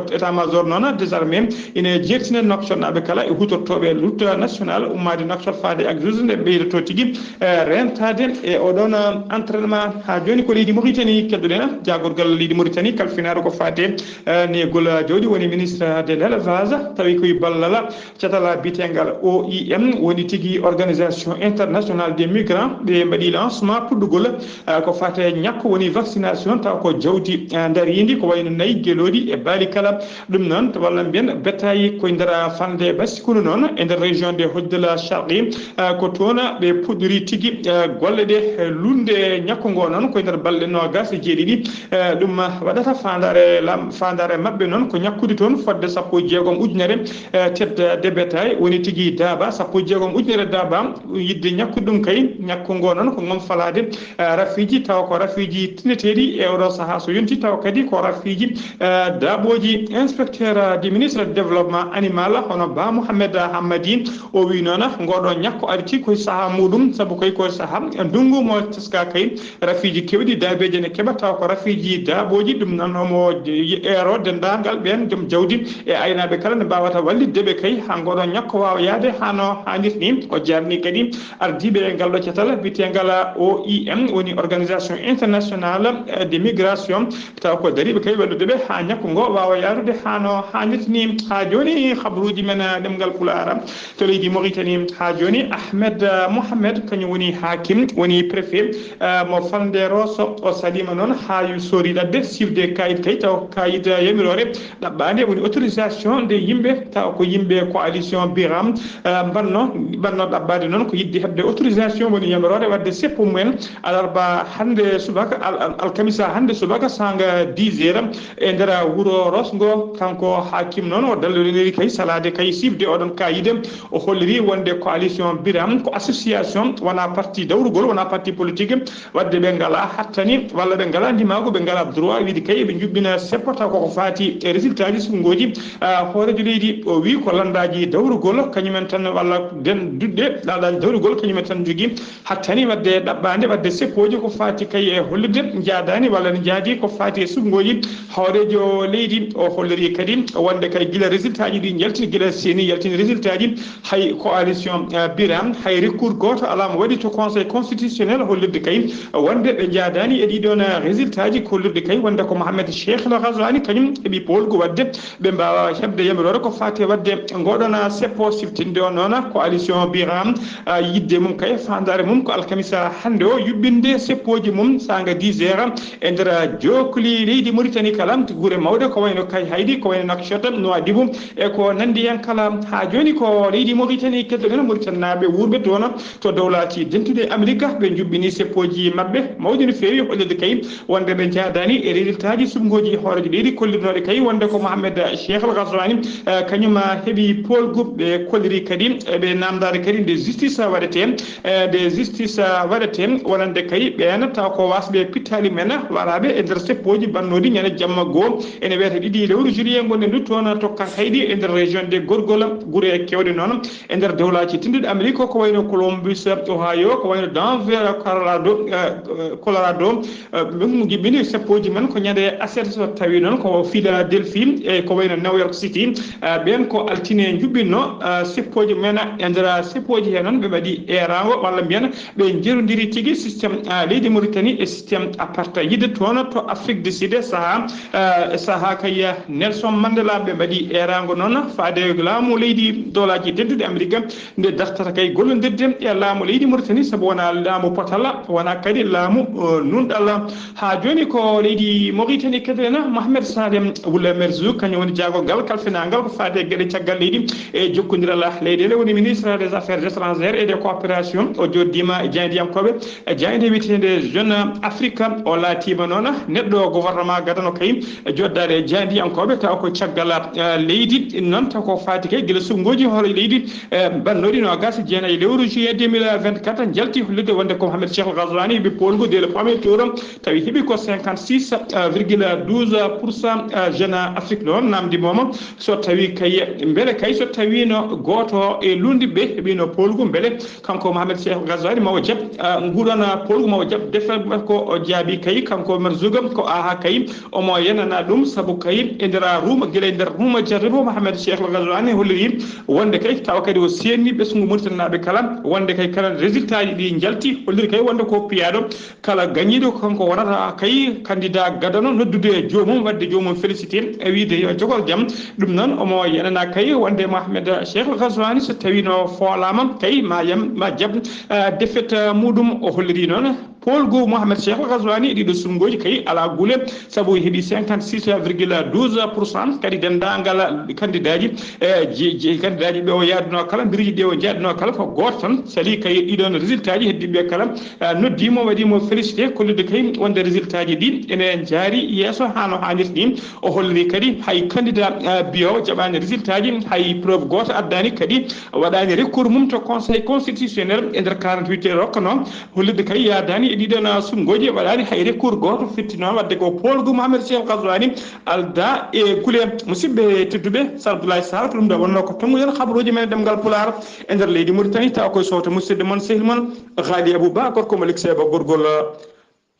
état major noon désarmé ina jeertina Nouakchottnaaɓe kala e huutortooɓe lutte nationale ummaade Nouakchott faade Agzouz nde ɓeydotoo tigi, eh, rentaade e oɗon entraînement haa Jooni ko leydi Mauritanie keddoɗen, jaagorgal leydi Mauritanie kalfinaaɗo ko faate, eh, neegol jawdi woni ministre de l'élevage, tawi koye ballal catal biyetengal O I M, woni tigi Organisation Internationale des Migrants, ɓe mbaɗi lancement puɗɗugol, eh, ko faate ñakko woni vaccination, taw ko jawdi, eh, ndariindi ko wayno nayi, gelooɗi e baali kala. Ɗum noon, to walla mbiyen bettayi koye nder falnde Basi, kono noon e nder région de Hoddala Sharqi, eh, ko toon ɓe puɗɗori tigi, eh, golle ɗe, eh, lunde ñakko ngo noon koye nder balɗe noogas e jeeɗiɗi. Eh, ɗum waɗata faandaare lam-, faandaare maɓɓe noon ko ñakkude toon fodde sappo e jeegom ujunere, eh, tête de bétail, woni tigi daaba sappo e jeegom ujunere daaba, yiɗde ñakkude ɗum kay, ñakko ngo noon ko ngam falaade, eh, rafiiji, tawa ko rafiiji tinneteeɗi e oɗo sahaa so yonti, tawa kadi ko rafiiji, eh, daaɓooji. Inspecteur, eh, du ministre du développement animal, hono Ba Mouhamed Hammadi, o wi noon, ngoɗo ñakko arti koye sahaa muɗum, sabu koye koye sahaa ndunngu mo teska kay, rafiiji keewɗi daabeeji ne keɓa, tawa ko rafiiji daaɓooji. Ɗum noon omo eero denndaangal ɓeen joom jawdi e aynaaɓe kala ne mbaawata wallitde ɓe kay, haa ngoɗo ñakko waawa yahde haa no haanirta ni. O jarni kadi ardiiɓe ngal ɗo catal biyeteengal O I M, woni Organisation Internationale de Migration, taw ko dariiɓe kay wallude ɓe haa ñakko ngo waawa yaarude haa no haanirta ni. Haa jooni, habruuji men, eh, ɗemngal Pulaar to leydi Mauritanie. Haa jooni, Ahmed, eh, Mohamed, kañum woni haakim, woni préfet, eh, mo falnde Rosso. O saliima noon haa yu-, soori ladde siwde kaayit kay, taw kaayit, eh, yamiroore ɗaɓɓaande, woni autorisation nde yimɓe, taw ko yimɓe coalition Biram, eh, mbanno, mbanno ɗaɓɓaade noon ko yiɗde heɓde autorisation, woni yamiroore waɗde seppo mumen alarba hannde subaka, al-, al-, alkamisa hannde subaka, sanga dix heures, e nder wuro Ros ngo. Kanko haakim noon o dallodiniri kay salaade kay siwde oɗon kaayide. O holliri wonde coalition Biram ko association, wona parti dawrugol, wona parti politique, wadde ɓe ngala hattani walla ɓe ngala ndimaagu, ɓe ngala droit wiide kay ɓe njuɓɓina seppo taw koko faati e résultat ji suɓngooji, ah, hooreejo leydi. O wi ko lanndaaji dawrugol kañumen tan walla den duɗɗe lanndaaji dawrugol kañumen tan njogii. Hattani wadde ɗaɓɓaande wadde seppooji ko faati kay e hollirde njaadaani walla ne njaadi ko faati e suɓngooji hooreejo leydi. O holliri kadi wonde kay gila résultat ji ɗi njalti, gila C E N I yaltini résultat ji, hay coalition, eh, Biram, hay recours gooto alaa mo waɗi to Conseil constitutionnel, hollirde kay wonde ɓe njaadaani e ɗii ɗoon résultat ji, hollirde kay wonde ko Mohamed Cheikh El Ghazouani kañum heɓi poolgu wadde ɓe mbaawa heɓde yamiroore ko faati e wadde ngoɗon seppo. Siftinde o noon, coalition Biram, ah, yiɗde mum kay, faandaare mum ko alkamisa hannde o yuɓɓinde seppooji mum sanga dix heures e nder jookli leydi Mauritanie kala, gure mawɗe ko wayno Kayhayɗi, ko wayno Nouakchott, Nouadhibou e ko nanndi heen kala. Haa jooni ko leydi Mauritanie keddoɗen, Mauritannaaɓe wuurɓe toon to dowlaaji dentuɗi Amerika, ɓe njuɓɓini seppooji maɓɓe mawɗi no feewi, hollirde kay wonde ɓe njaadaani e résultat ji suɓngooji hooreejo leydi, kollirnooɗe kay wonde ko Mohamed Cheikh El Ghazouani, eh, kañum, ah, heɓi poolgu. Ɓe kolliri kadi, eh, ɓe naamndaade kadi nde justice waɗetee, eh, nde justice, ah, waɗetee, wonande kay ɓeen taw ko waasɓe pittaali men waraaɓe e nder seppooji bannooɗi ñande jamma goo, ene wiyata ɗiɗi lewru juillet ngonɗen ndu toon to Kayhayɗi e nder région de Gorgol, gure keewɗe noon e nder dowlaaji tedduɗi Amerik, ko wayno Columbus, Ohio, ko wayno Denver, Colorado, eh, Colorado, eh, ɓe njuɓɓini seppooji men ko ñande aset, so tawi noon ko Philadelphie e ko wayno New York City, eh, ɓeen ko altine njuɓɓinno, eh, seppooji men. E nder seppooji hee noon ɓe mbaɗi eeraango walla mbiyen ɓe njerondiri tigi système, eh, leydi Mauritanie e système apartheid toon to Afrique du Sud, saha, eh, saha kay Nelson Mandela ɓe mbaɗi eeraango noon faade laamu leydi dowlaaji dentuɗi Amerik nde dartata kay gollondirde e laamu leydi Mauritanie, sabu wona laamu potal, wona kadi laamu, eh, nunɗal. Haa jooni ko leydi Mauritanie keddoɗen, Mohamed Salem Wula Merzouk, kañum woni jaagorgal kalfinaangal ko faade e geɗe caggal leydi e jokkondiral leyɗeele, woni ministre des affaires étrangères et des coopérations. O jooɗdiima e jaayndiyankooɓe e jaaynde wiyeteende Jeune Afrique. O laatiima noon neɗɗo gouvernement gadano kay e jooɗdaade e jaayndiyankooɓe, tawa ko caggal, eh, leydi noon, taw ko faati kay gila suɓngooji hoore leydi, eh, bannooɗi noogaas e jeenayi lewru juillet deux mille vingt-quatre njalti, hollirde wonde ko Mohamed Cheikh El Ghazouani heɓi poolgu dès le premier tour, tawi heɓi ko cinquante-six virgule douze pour cent. Eh, Jeune Afrique noon naamndi mooma so tawi kay, mbele kay so tawiino gooto e luulndiɓe heɓiino poolgu, mbele kanko Mohamed Cheikh Ghazouani ma o jaɓ, ah, nguɗon, ah, poolgu ma o jaɓ defe ko o jaabi kay, kanko Merzouk ko aha kay omo yenana ɗum, sabu kay e nder ruuma, gila e nder ruuma jarribo Mohamed Cheikh Ghazouani holliri wonde kay tawa kadi o seenni ɓesngu Mauritanie naaɓe kala, wonde kay kala résultat ji ɗi njalti, holliri kay wonde ko piyaaɗo kala gañiiɗo kanko wonata kay candidat gadano noddude joomum, waɗde joomum félicité e wiyde yo jogor jam. Ɗum noon omo yenana kay wonde Mohamed Cheikh Al Ghazouani, so tawino foolaama kay ma yam, ma jab, eh, défaite, eh, muɗum. O holliri noon poolgu Mohamed Cheikh Al Ghazouani e ɗiɗo sunnguuji kay alaa guule, sabu heɓi cinquante six virgule douze pour cent. Kadi denndaangal candidaaji, eh, je-, je-, candidaaji ɓe o yaadunoo kala, mbiriiji ɗi o njaadunoo kala ko gooto tan. Sali kay ɗiɗon résultat ji, heddiiɓe kala, eh, noddiimo, waɗiimo félicité, kollude kay wonde résultat ji ɗi ene njaari yeeso haa no haanirta ni. O holliri kadi hay candidat, eh, biyoowo jaɓaani résultat ji, hay preuve gooto addaani, kadi waɗaani recours mum to Conseil constitutionnel e nder quarante-huit heures rokkanoo. Hollirde kay yaadaani e ɗiɗon, ah, sunnguuji, waɗaani hay recours gooto fittinoo, waɗde ko poolgu Mohamed Cheikh Ghazouani aldaa e guule. Musidɓe tedduɓe, Sar Abdoulaye Sall, ko ɗum ɗo wonnoo ko tonnguɗen habaruuji men e ɗemngal Pulaar e nder leydi Mauritanie, tawa koye sowto musidɗo mon, sehil mon, Ghali Abou Ba, gorko mo Likseeba gorgol,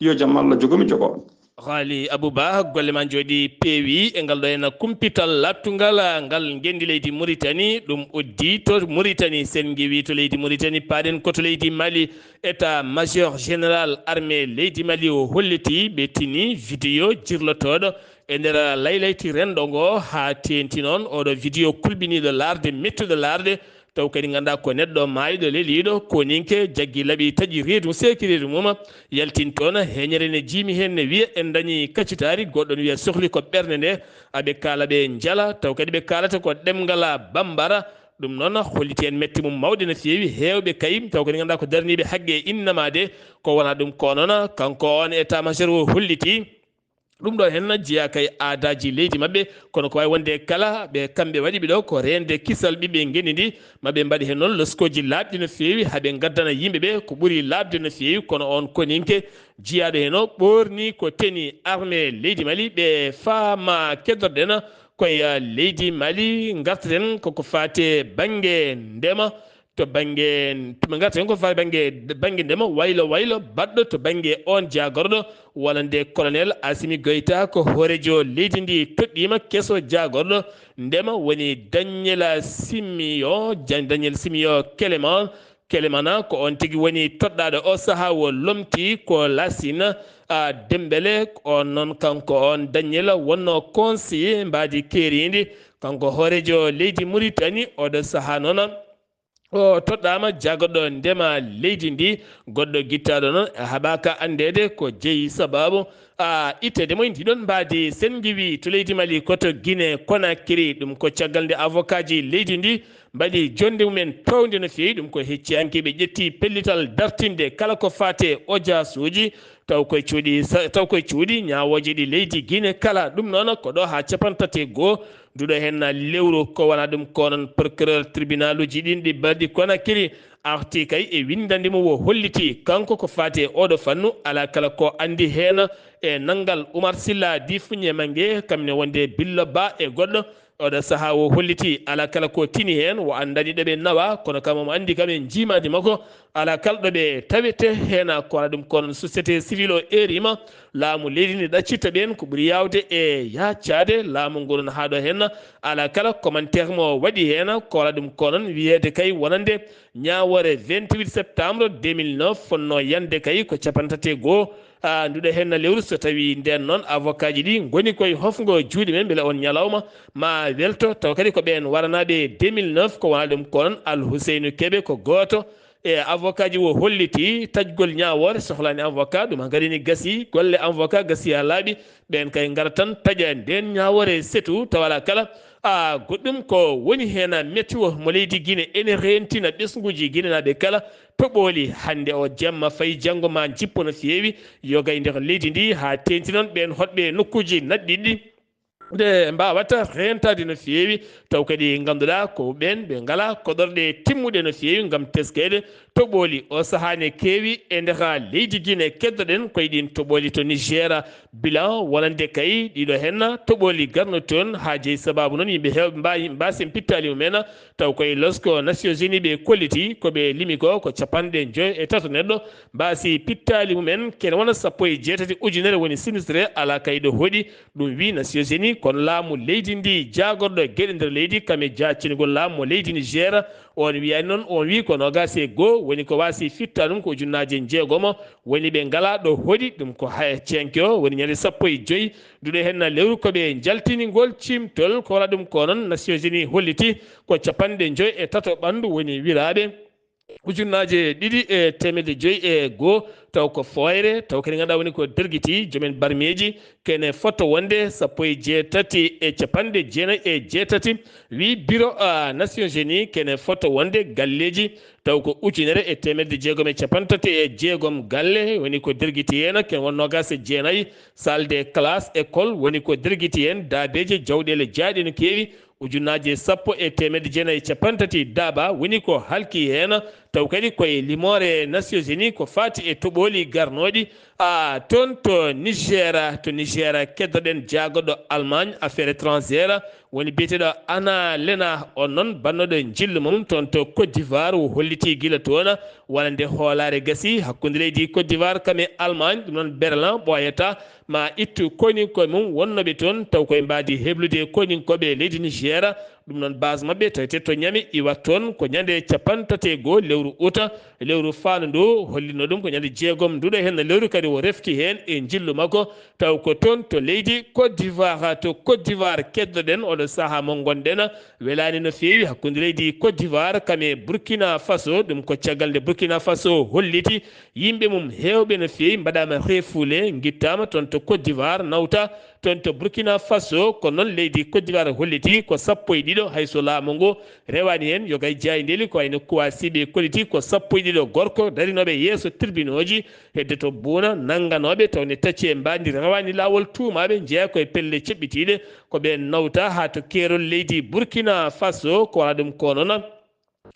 yo jam Allah jogo mi jogo. Ghali Abou Ba, golle ma njooɗi peewi e ngal ɗo henna kumpital laaɓtungal, ngal ngenndi leydi Mauritanie, ɗum uddi to Mauritanie, sen ngiwi to leydi Mauritanie, paaɗen ko to leydi Mali. État major général armée leydi Mali o holliti, ɓe tini vidéo jirlotooɗo e nder laylayti renndo ngo, haa teenti noon oɗo vidéo kulɓiniiɗo laarde, mettuɗo laarde, taw kadi ngannduɗaa ko neɗɗo maayɗo leliiɗo, koninke, jaggi laabi taƴi reedu, seeki reedu mum, yaltin toon, heeñere ne jiimi heen ne wiya en dañi kaccitaari, goɗɗo ne wiya sohli ko ɓernde nde, aɓe kaala ɓe njala, taw kadi ɓe kaalata ko ɗemngal Bambara. Ɗum noon holliti en metti mum mawɗi no feewi, heewɓe kay, taw kadi ngannduɗaa ko daraniiɓe haqqe innama de, ko wonaa ɗum ko noon, kanko on état major o holliti. Ɗum ɗo henna jeyaa kay aadaaji leydi maɓɓe, kono ko waawi wonde kala ɓe kamɓe waɗi ɓe ɗo ko reende kisal ɓiɓɓe ngenndi ndi, maɓe mbaɗi heen noon loskooji laaɓɗi no feewi, haa ɓe ngaddana yimɓe ɓe ko ɓuri laaɓde no feewi, kono on koninke jiyaaɗo heen o ɓoorni ko tenue armée leydi Mali, ɓe faama keddorɗen koye leydi Mali, ngartaten koko faate bannge ndema, to bannge, to ɓe ngarta heen ko fawi bannge, bannge ndema waylo waylo baɗɗo to bannge on jaagorɗo wonande colonel Assimi Goïta, ko hooreejo leydi ndi toɗɗiima keso jaagorɗo ndema woni Daniel Simio, Jan-, Daniel Simio Clément, Clémana, ko on tigi woni toɗɗaaɗo o sahaa o lomti ko Lassine, a, Dembélé, on noon kanko on Daniel wonno conseiller mbaadi keeriindi, kanko hooreejo leydi Mauritanie, oɗo sahaa noon o toɗɗaama jagorɗo ndema leydi ndi, goɗɗo gittaaɗo noon e haɓaaka anndeede ko jeyi sababu, a, itteede mo e ndiɗon mbaadi. Sen ngiwi to leydi Mali ko to Guinée Conakry, ɗum ko caggal nde avocat ji leydi ndi mbaɗi jonnde mumen townde no feewi, ɗum ko hecciyankeeɓe ƴetti pellital dartinde kala ko faate ojaasuuji, taw koye cuuɗi sa-, taw koye cuuɗi ñaawooje ɗi leydi Guinée kala. Ɗum noon ko ɗo haa capanɗe tati e goo nduɗo heen lewru, ko wona ɗum ko noon procureur tribunaluji ɗin ɗi mbaɗi Conakry arti kay e winndande mum o holliti kanko ko faate oɗo fannu, alaa kala ko anndi heen e nanngal Oumar Silla di Fuñe Mange, kam ne wonde Billo Ba e goɗɗo. Oɗo sahaa o holliti alaa kala ko tini heen, o anndani ɗo ɓe nawa, kono kam omo anndi kam e njiimaandi makko alaa kala ɗo ɓe tawete heen. Ko wona ɗum ko noon société civile o eerima laamu leydi ndi ɗaccitta ɓeen ko ɓuri yaawde e yaacaade laamu ngu noon haa ɗo heen alaa kala commentaire mo waɗi heen. Ko wona ɗum ko noon wiyeede kay wonande ñaawoore vingt-huit septembre deux mille neuf fotnoo yande kay ko capanɗe tati e goo, a, nduɗo heen lewru, so tawii ndeen noon avocat ji ɗi ngoni koye hofngo juuɗe men, mbele on ñalawma ma welto. Taw kadi ko ɓeen waranaaɓe deux mille neuf, ko wona ɗum ko noon Al Huseynu Kebe ko gooto e avocat ji o holliti taƴgol ñaawoore sohlaani avocat, ɗum hankadi ne gasi golle avocat gasi haa laaɓi. Ɓeen kay ngara tan taƴa ndeen ñaawoore seetu, tawa alaa kala, a, goɗɗum ko woni heen. Météo mo leydi Guinée ene reentina ɓesnguuji guinenaaɓe kala toɓooli hannde o jamma fayi janngo ma jippo no feewi, yoga e nder leydi ndi haa teeŋti noon ɓeen hoɗɓe nokkuuji naɗɗiɗi nde mbaawata reentaade no feewi, taw kadi ngannduɗaa ko ɓeen ɓe ngalaa koɗorɗe timmuɗe no feewi ngam teskeede toɓooli. O sahaa ne keewi e nder leydi Guinée, keddoɗen koye ɗiin toɓooli to Niger, bilan wonande kay ɗiɗo heen toɓooli garno toon, haa jeyi sababu noon yimɓe heewɓe mbaawi, mbaasi pittaali mumen, taw koye losko Nations Unies ɓe kolliti ko ɓe limi ko, ko capanɗe joy e tato neɗɗo mbaasi pittaali mumen, kene wona sappo e jeetati ujunere woni sinistré, alaa kay ɗo hoɗi, ɗum wi Nations Unies. kono laamu leydi ndi jaagorɗo geɗe nder leydi kam e jaacingol laamu mo leydi Niger, on wiyani noon, on wi ko noogaas e goo woni ko waasi fitta ɗum ko ujunnaaje jeegomo, woni ɓe ngalaa ɗo hoɗi ɗum ko haya cenke o woni ñande sappo e joyi duɗe henna lewru ko ɓe njaltini ngol cimtol ko wala ɗum ko noon Nations Unies holliti ko capanɗe joyi e tato ɓanndu woni wiraaɓe ujunnaaje ɗiɗi e teemedde joyi e goo taw ko fooyre taw kadi ngannduɗaa woni ko dergiti joomen barmeeji kene foto wonde sappo e jeetati e capanɗe jeenayi e jeetati wi biro a Nations Unies kene foto wonde galleeji taw ko ujunere e teemedde jeegom e capanɗe tati e jeegom galle woni ko dergiti heen ken won noogaas e jeenayi salle de classe école woni ko dergiti heen daabeeje jawɗeele jaaɗe no keewi ujunnaaje sappo e teemedde jeenayi e capanɗe tati daaba woni ko halki heen taw kadi koye limoore Nations Unies ko faati e toɓooli garnooɗi a toon to Niger to Niger keddoɗen jaagoɗo Allemagne affaire étrangère woni biyeteeɗo Anna Lena on noon bannoɗo njillu mum toon to Côte d'Ivoire o holliti gila toon wonande hoolaare gasi hakkunde leydi Côte d'Ivoire kam e Allemagne ɗum noon Berlin ɓooyata ma ittu koyninkoye mum wonnooɓe toon taw koye mbaadi heblude koyninkoɓe leydi Niger ɗum noon base maɓɓe tawete to Niamey iwat toon ko ñande capanɗe tati e goo lewru uta lewru faandu ndu hollino ɗum ko ñande jeegom nduɗo heen lewru kadi o refti heen e njillu makko taw ko toon to leydi Côte d'Ivoire to Côte d'Ivoire keddoɗen oɗo saha mo ngonɗen welaani no feewi hakkunde leydi Côte d'Ivoire kam e Burkina Faso ɗum ko caggal nde Burkina Faso holliti yimɓe mum heewɓe no feewi mbaɗaama reefuule ngittaama toon to Côte d'Ivoire nawta toon to Burkina Faso ko noon leydi Côte d'Ivoire holliti ko sappo e ɗiɗo hayso laamu ngu rewaani heen yogay jaayndeeli ko wayno kuwasiiɓe kolliti ko sappo e ɗiɗo gorko darinooɓe yeeso tribunooji hedde to buuna nannganooɓe tawde tacci e mbaadi rewaani laawol tuumaaɓe njeyaa koye pelle ceɓɓitiiɗe ko ɓeen nawta haa to keerol leydi Burkina Faso ko wala ɗum ko noon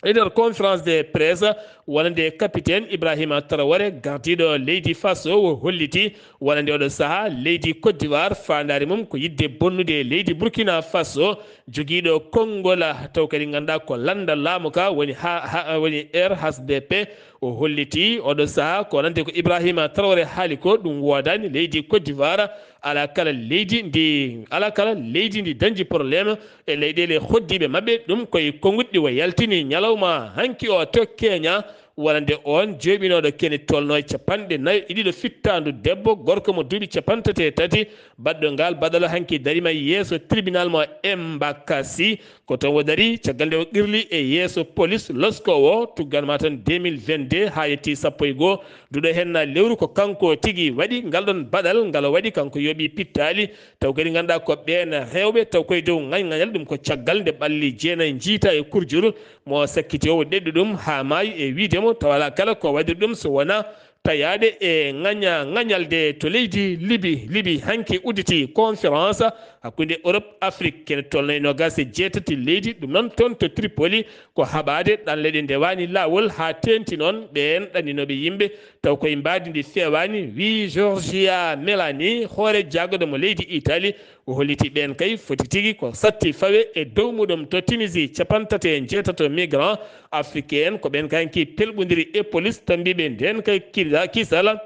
e nder conférence de presse wonande capitaine Ibrahima Traoré gardiiɗo leydi Faso o holliti wonande oɗo saha leydi Côte d'Ivoire faandaare mum ko yidde bonnude leydi Burkina Faso jogiiɗo konngol taw kadi ngannduɗaa ko lannda laamu ka woni ha woni R H D P o holliti oɗo saha ko wonande ko Ibrahima Traoré haali ko ɗum woodaani leydi Côte d'Ivoire ala kala leydi ndi ala kala leydi ndi dañji problème e leyɗeele hoɗdiiɓe maɓɓe ɗum koye konnguɗi o yaltini ñalawma hanki o to Kenya wonande on jooɓinooɗo kene tolno e capanɗe nayo e ɗiɗo fittaandu debbo gorko mo duuɓi capanɗe tati e tati baɗɗo ngal baɗalo hanki darima yeeso tribunal mo Embakasi ko toon o dari caggal nde o qirli e yeeso police losko o tugganma tan deux mille vingt-deux haa yetti sappo e goo duɗo henna lewru ko kanko tigi waɗi ngal ɗon baɗal ngal o waɗi kanko yooɓi pittaali taw kadi ngannduɗaa ko ɓeen rewɓe taw koye dow ŋañŋañal ɗum ko caggal nde ɓalli jeenayi njiita e kurjuru mo sakkiti o ɗeɗɗu ɗum haa maayi e wiide mo taw alaa kala ko waɗiri ɗum so wonaa tayaade e ŋaña ŋañalde to leydi Libi. Libi hanki udditi conférence hakkunde Europe Afrique kene tolno e noogaas e jeetati leydi ɗum noon toon to Tripoli ko haɓaade ɗanle ɗe ndewaani laawol haa teenti noon ɓeen ɗanninooɓe yimɓe taw koye mbaadi ndi feewaani wii Giorgia Meloni hoore jaagoɗo mo leydi Italie o holliti ɓeen kay foti tigi ko satti fawe e dow muɗum to Tunisie capanɗe tati e jeetato migrant africain ko ɓeen kay ki pelɓondiri e police tambiɓe ndeen kay kila kisala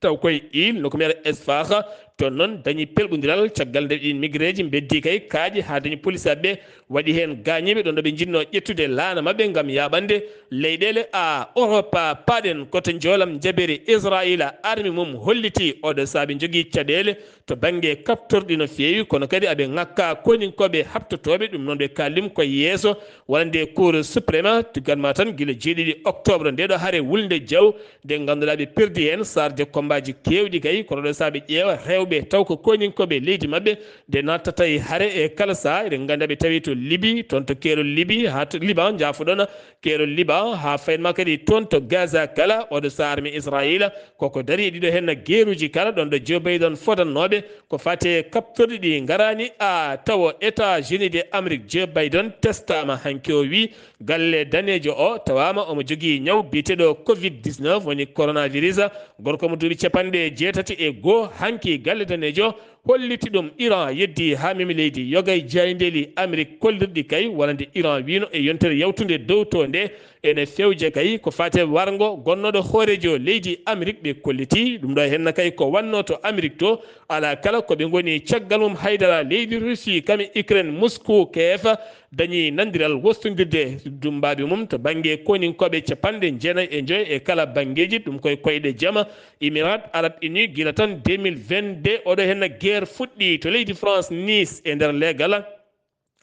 taw koye il no ko mbiyaɗa Esfaha toon noon dañi pelɓondiral caggal nde ɗin migreji beddi kay kaaƴe haa dañi police aɓe waɗi heen gaañiiɓe ɗon ɗo ɓe njinnoo ƴettude laana maɓɓe ngam yaaɓande leyɗeele a Europa paaɗen koto njoolam njaɓeeri Israayiila armi mum holliti oɗo saabi njogii caɗeele to bannge kaɓtorɗi no feewi kono kadi aɓe ŋakka koninkooɓe haɓtotooɓe ɗum noon ɓe kaalim ko yeeso wonande Cour suprême tugganma tan gila jeeɗiɗi octobre nde ɗo hare wulnde jaw nde ngannduɗaa ɓe perdi heen sarde kombaaji keewɗi kay kono ɗo saabe ƴeewa rewɓe taw ko koninkooɓe leydi maɓɓe nde nattata e hare e kala saha eɗen nganndi aɓe tawi to Libi toon to keerol Libi haa to Liban njaafoɗon keerol Liban haa faynma kadi toon to Gaza kala oɗo saha arme Israayiila koko dari e ɗiɗo heen geeruuji kala ɗon ɗo Joe Biden fodannooɓe ko fate kaɓtorɗi ɗi ngaraani a tawo États-Unis de Amérique Joe Biden testaama hanki o wii Galle daneejo o tawaama omo jogii ñaw biyeteeɗo covid dix-neuf woni coronavirus. Gorko mo duuɓi capanɗe jeetati e goo hanki galle daneejo holliti ɗum Iran yeddii haa memi leydi yoga e jaayndeeli Amerik kollirɗi kay wonande Iran wiino e yontere yawtunde dow to nde ene fewja kay ko fate warngo gonnooɗo hooreejo leydi Amérique. Ɓe kolliti ɗum ɗo henna kay ko wannoo to Amérique to, alaa kala ko ɓe ngoni caggal mum. Haydara leydi Russie kam e Ukraine, Moscou, Kiev dañi nanndiral wostondirde dummbaaɓe mum to bannge koninkooɓe capanɗe jeenayi e joy e kala banngeeji, ɗum koye koyɗe jama. Émirats Arabes Unis gila tan deux mille vingt-deux, oɗo henna guerre fuɗɗi to leydi France, Nice, e nder leegal,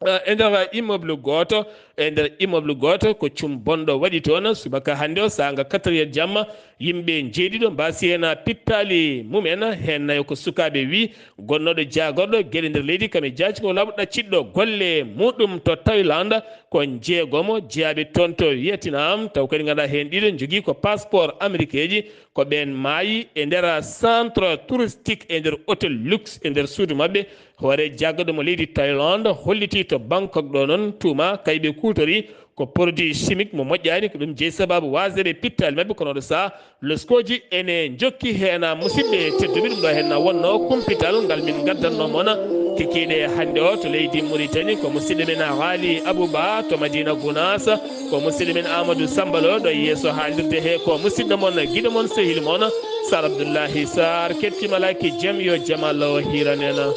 eh, e nder immeuble gooto, e nder immeuble gooto ko cum bonɗo waɗi toon. Subaka hannde o, saanga quatre heures jamma, yimɓe njeeɗiɗo mbaasi heen pittaali mumen, heen nayo ko sukaaɓe, wi gonnooɗo jaagorɗo geɗe nder leydi kam e jaajgol laamu ɗacciɗɗo golle muɗum to Thaïlande, ko jeegomo jeyaaɓe toon to Vietnam, taw kadi ngannduɗaa heen ɗiɗo njogii ko passeport américain ji, ko ɓeen maayi e nder centre touristique, e nder hôtel luxe, e nder suudu maɓɓe. Hoore jaggaɗo mo leydi Thaïlande holliti to Bangkok ɗo noon tuuma kay ɓe kuutori ko produit chimique mo moƴƴaani, ko ɗum jeyi sababu waasde ɓe pittaali maɓɓe. Kono ɗo saha loskooji ene njokki heen, musidɓe tedduɓe, ɗum ɗo heen wonno kumpital ngal min ngaddanno mona kikiiɗe hannde o to leydi Mauritanie. Ko musidɗo men Haali Abouba to Madina Gounass, ko musidɗo men Amadou Samba Lo ɗo yeeso haalirde he, ko musidɗo mon, giɗo mon, sehil mon Sar Abdoullahi Sar. Kettima laki jam, yo jam Allah o hiran en.